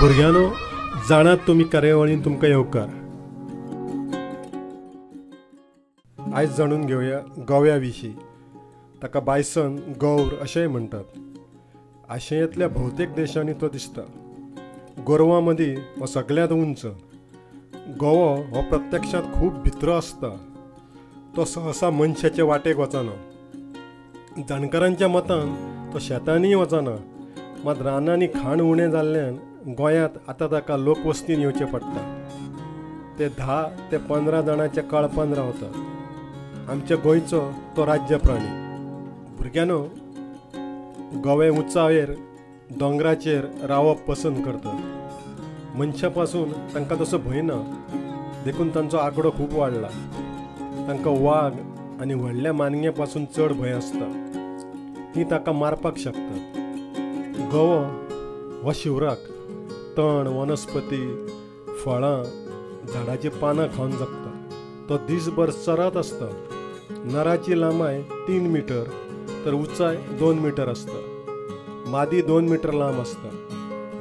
भुरग्यांनो, जाणात तुमी कार्यावळीन तुमकां येवकार. आयज जाणून घेवया गव्या विशीं. ताका बायसन, गौर अशेंय म्हणटात. आशियांतल्या भोवतेक देशांनी तो दिसता. गोरवां मदीं हो सगळ्यांत उंच. गवो हो प्रत्यक्षांत खूब भितर आसता. तो सहसा मनशाचे वाटेक वचना. जाणकारांच्या मतान तो शेतांनीय वचना. मात रानांनी खाण उणें जाल्ल्यान गोंयांत आतां ताका लोकवस्तीन येवचें पडटा. ते 10 ते 15 जाणांच्या कळपान रावतात. आमच्या गोंयचो तो राज्य प्राणी. भुरग्यांनो, गवे उंचायेर दोंगराचेर रावप पसंत करतात. मनशां पासून तांकां तसो भंय ना, देखून तांचो आंकडो खूब वाडला. तांकां वाग आनी व्हडल्या मानग्या पासून चड भंय आसता. तीं ताका मारपाक शकतात. गवो हो शिवराक. तण, वनस्पती, फळां, झाडाचीं पानां खावन जगता. तो दीसभर चरत आसता. नराची लांबाय 3 मीटर तर उंचाय 2 मीटर आसता. मादी 2 मीटर लांब आसता.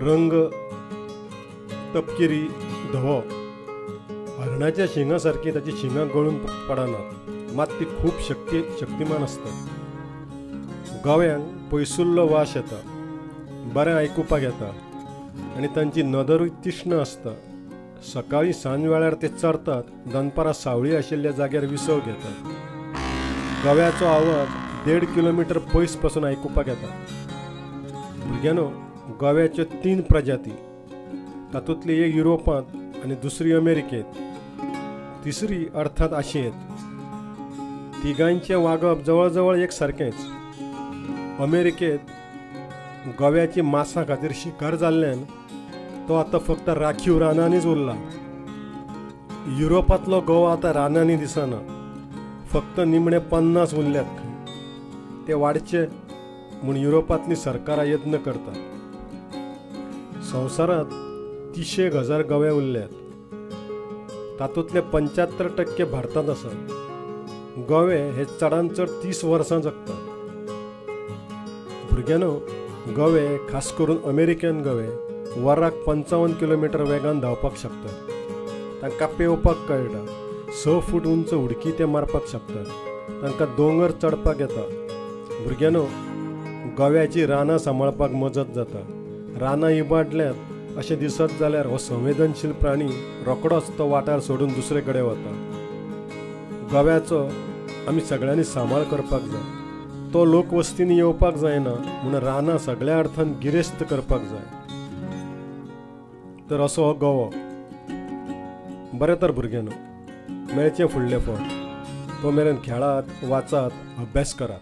रंग तपकिरी धवो. हरणाच्या शिंगा सारकी ताची शिंगां गळून पडनात, मात ती खूब शक्तिमान आसतात. गव्यांक पयसुल्लो वास येता, बरें आयकुपाक येता आनी तांची नदरूय तीक्ष्ण आसता. सकाळीं सांज वेळार ते चरतात. दनपारां सावळी आशिल्ल्या जाग्यार विसव घेतात. गव्याचो आवाज 1.5 किलोमीटर पयस पासून आयकुपाक येता. भुरग्यांनो, गव्याच्यो 3 प्रजाती. तातूंतली एक युरोपांत आनी दुसरी अमेरिकेंत, तिसरी अर्थात आशियेंत. तिगांचें वागप जवळ जवळ एक सारकेंच. अमेरिकेंत गव्याची मांसा खातीर शिकार जाल्ल्यान तो आतां फक्त राखीव रानांनीच उरला. युरोपांतलो गवो आतां रानांनी दिसना. फक्त निमणे 50 उरल्यात खंय. ते वाडचे म्हूण युरोपांतलीं सरकारां यत्न करतात. संवसारांत 30,000 गवे उरल्यात. तातूंतले 75% भारतांत आसात. गवे हे चडांत चड 30 वर्सां जगतात. भुरग्यांनो, गवे खास करून अमेरिकन गवे वराक 55 किलोमीटर वेगान धांवपाक शकतात. तांकां पेंवपाक कळटा. 6 फूट उंच उडकी ते मारपाक शकतात. तांकां दोंगर चडपाक येता. भुरग्यांनो, गव्याची रानां सांबाळपाक मजत जाता. रानां इबाडल्यात अशें दिसत जाल्यार हो संवेदनशील प्राणी रोखडोच तो वाठार सोडून दुसरे कडेन वता. गव्याचो आमी सगळ्यांनी सांबाळ करपाक जाय. तो लोकवस्तींनी येवपाक जायना म्हूण रानां सगळ्या अर्थान गिरेस्त करपाक जाय. तर असो हो गवो. बरें तर भुरग्यांनो, मेळचें फुडले फावट. तो मेरेन खेळात, वाचात, अभ्यास करात.